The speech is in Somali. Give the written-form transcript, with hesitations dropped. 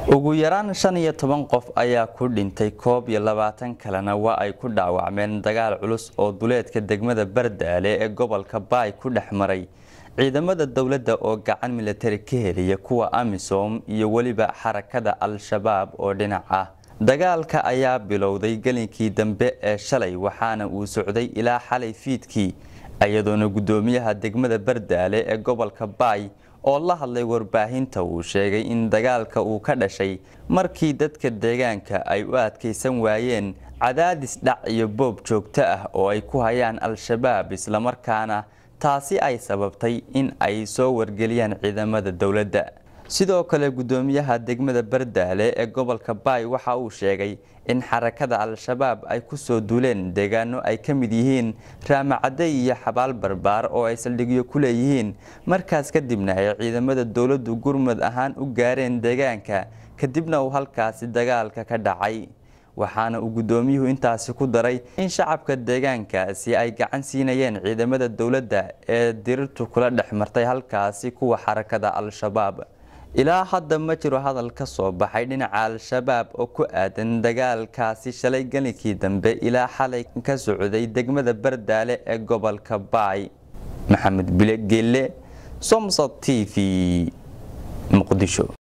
Ugu yaraan 15 qof ayaa ku dhintay, 21 kalena waa ay ku dhaawacmeen dagaal culus oo duleedka degmada Bardaale ee gobolka Baay ku dhex maray ciidamada dowladda oo gacan militari ka helaya kuwa AMISOM iyo weliba xarakada Al-Shabaab oo dhinac ah. Dagaalka ayaa bilowday galinkii dambe ee shalay, waxaana uu socday ilaa xalay fiidkii, iyadoona guddoomiyaha degmada Bardaale ee gobolka Baay oo la hadlay warbaahinta uu sheegay in dagaalka uu ka dhashay markii dadka deegaanka ay u adkeysan waayeen cadaadis dhac iyo boob joogto ah oo ay ku hayaan Al-Shabaab, islamarkaana taasi ay sababtay in ay soo wargeliyaan ciidamada dowladda. Sidoo kale guddoomiyaha degmada Bardaale ee gobolka Baay waxa uu sheegay in xarakada Al-Shabaab ay ku soo duuleen deegaano ay ka mid yihiin Raamacadey iyo Xabaal Barbaar oo ay saldhigyo ku leeyihiin, markaas kadibna ay ciidamada dowladdu gurmad ahaan u gaareen deegaanka, kadibna uu halkaasi dagaalka ka dhacay. Waxaana uu guddoomiyuhu intaasi ku daray in shacabka deegaankaasi ay gacan siinayeen ciidamada dowladda ee dirirtu kula dhex martay halkaasi kuwa xarakada Al-Shabaab. Ilaa hadda ma jiro hadal ka soo baxay dhinaca Al-Shabaab oo ku aadan dagaalkaasi shalay galinkii dambe ilaa xalay ka socday degmada Bardaale ee gobolka Baay. Maxamed Bile Gelle, Somsat TV, Muqdisho.